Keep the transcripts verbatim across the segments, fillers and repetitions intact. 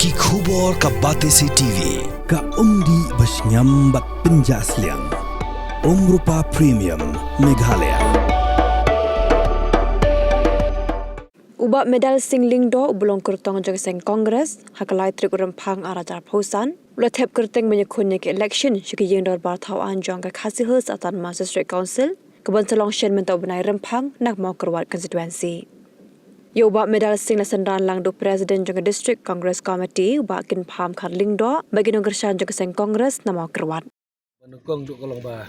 Ki khubor ka Batesi T V, ka umdih ba shngiam bad pynjah sliang. Umrupa Premium, Meghalaya. U Bah Medal Singh Lyngdoh, u ba long kyrtong jong ka seng Congress, ha ka lai tarik u Rymphang ar hajar arphew san, u la thep kyrteng ban ïakhun ïa ka election sha ka ïing dorbar thaw aiñ jong ka Khasi Hills Autonomous District Council, ka ban sa long shen mynta u bnai Rymphang na ka Mawkyrwat constituency. Ïa u Bah Medal Singh la synran lang da u President jong ka District Congress Committee, u Bah Kynpham Khar Lyngdoh, bad ki nongkyrshan jong ka seng Congress na Mawkyrwat. Ba nyngkong ruh ka long ba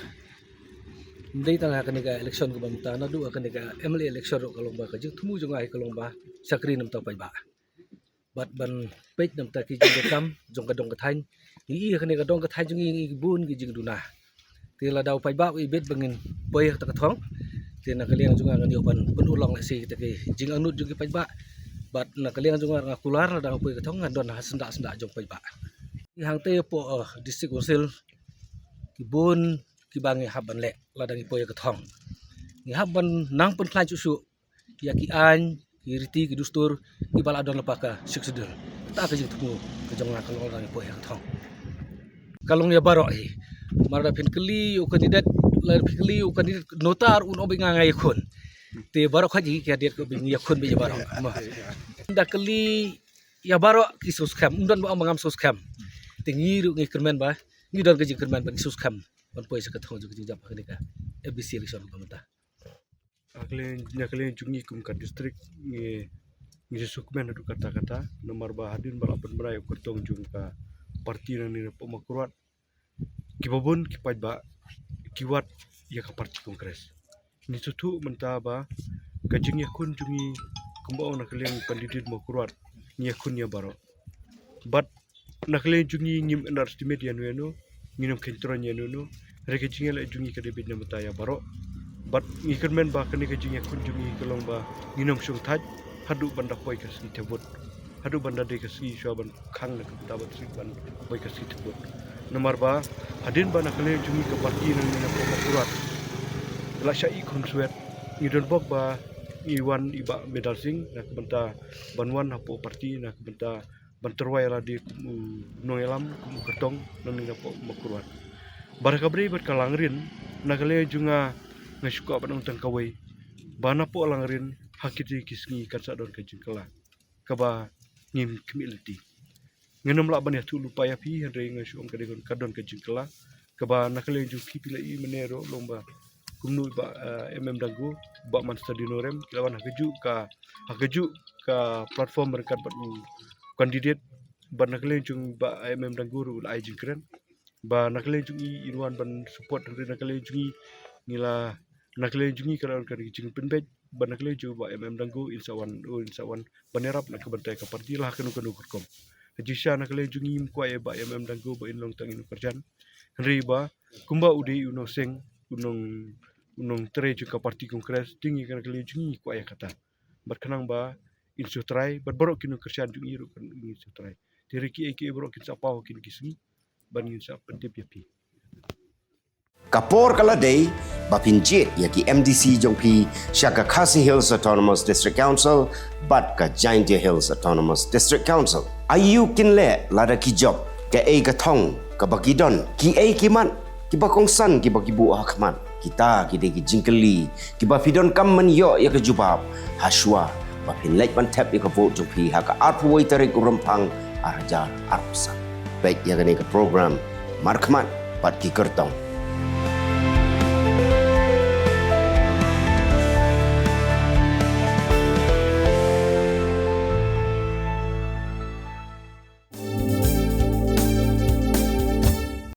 ym dei tang ha kane ka election kaba mynta, naduh ha kane ka M L A election ruh ka long ba ka jingthmu jong nga hi ka long ba shakri na bynta u paidbah. Bad ban peit na bynta ki jingdonkam jong ka dong ka thaiñ. Ngi ïohi ha kane ka dong ka thaiñ jong ngi, ngi bun ki jingduna. Te lada u paidbah u ibit ba ngin poi ha kata ka thong, te na ka liang jong nga ngan ïoh ban pynurlong lehse kita ki jingangnud jong ki paidbah. Bad na ka liang jong nga, nga kular lada nga poi ka thong ngan don ha syndah syndah jong paidbah. Hangta hapoh, eh, District Council, ki bun kiba ngi hap ban leh lada ngi poi ka thong. Ngi hap ban nang pynkhlaiñ shuh shuh ïa ki aiñ, ki riti, ki dustur kiba la don lypa ka Sixth Schedule. Kata ka jingthmu ka jong nga ka long lada ngi poi ka thong. Ka long ïa baroh hi. Namar lada phin kylli u candidate, lada phin kylli u candidate uno uta ruh un ong ba nga nga ïakhun. Te baroh kawei ki candidate ka ba ngi ïakhun ba ïa baroh. Mo. Da kylli ïa baroh ki sngewskhem, ym don ba ong ba ngam sngewskhem. Te ngi ruh ngi kyrmen ba, ngi don ka jingkyrmen ba ngi sngewskhem ban poi sha ka thong jong ka jingjop ha kane ka M D C election ba mynta. Ha ka liang, na ka liang jong ngi kum ka district, ngi, ngi sngewkmen haduh katta katta, namar ba hadien ba la pynbna ïa u kyrtong jong ka party nangne na Mawkyrwat, kiba bun ki paidbah ki wad ïa ka party Congress. Ngi sngewthuh mynta ba ka jingïakhun jong ngi kumba ong na ka liang candidate Mawkyrwat, ngi ïakhun ïa baroh. Bad na ka liang jong ngi ngim underestimate ïano ïano, ngim kyntrong ïano ïano. Hynrei ka jingïaleh jong ngi ka dei beit na bynta ïa baroh. Bad ngi kyrmen ba kane ka jingïakhun jong ngi ka long ba ngin ym shong thait haduh ban da poi ka sngi thep vote. Haduh ban da dei ka sngi shuwa ban khang na ka bynta ban sngi ban poi ka sngi thep vote. Namar ba hadien ba na ka liang jong ngi ka party nangne na Mawkyrwat la shah ïeh khunswet, ngi don bok ba ngi wan i Bah Medal Singh na ka bynta ban wan hapoh party na ka bynta ban tyrwa ïa lade kum u nongïalam, kum u kyrtong nangne na Mawkyrwat. Bad ha kaba ïadei bad ka Langrin, na ka liang jong nga nga shu kwah ban ong tang kawei ba na Langrin ha kine ki sngi kan sa don ka jingkylla kaba ngim khmih lynti. Ngam lah ban ïathuh lypa ïa phi, hynrei nga shu ong ka dei ka don ka jingkylla kaba na ka liang jong phi phi la ïohi mynne ruh long ba kumno i Bah, eh, M M Dangu, Bah Manstadin Norem ki la wan ha kajuh ka, ha kajuh ka platform ryngkat bad u candidate. Bad na ka liang jong Bah M M Dangu ruh la ai jingkren ba na ka liang jong ngi in wan ban support, hynrei na ka liang jong ngi ngi la, na ka liang jong ngi ka la don ka jingpynbeit. Bad na ka liang jong Bah M M Dangu in sa wan, oh, in sa wan ban ïarap na ka bynta ka party la ha kano kano ka rukom. Jingshisha na ka liang jong ngi ngim kwah ïa Bah M M Dangu ba in long tang i nongkyrshan, hynrei ba kumba u dei u nongseng, u nong, u nongtrei jong ka party Congress, te ngi na ka liang jong ngi ngi kwah ïa kata. Bad khnang ba in sngewtrai bad baroh ki nongkyrshan jong ngi ruh kan in sngewtrai. Te hynrei kiei kiei baroh kin sa paw ha kine ki sngi ban ngin sa pyntip ïa phi. Ka por ka la dei ba phin jied ïa ki M D C jong phi sha ka Khasi Hills Autonomous District Council bad ka Jaintia Hills Autonomous District Council. Aïu kin leh lada ki jop, kaei ka thong kaba ki don, kiei ki mat kiba kongsan kiba ki buh ha khmat? Kita ki dei ki jingkylli kiba phi donkam ban ïoh ïa ka jubab ha shuwa ba phin leit ban thep ïa ka vote jong phi ha ka arphew wei tarik u Rymphang ar hajar arphew san. Peit ïa kane ka program Markhmat bad ki kyrtong.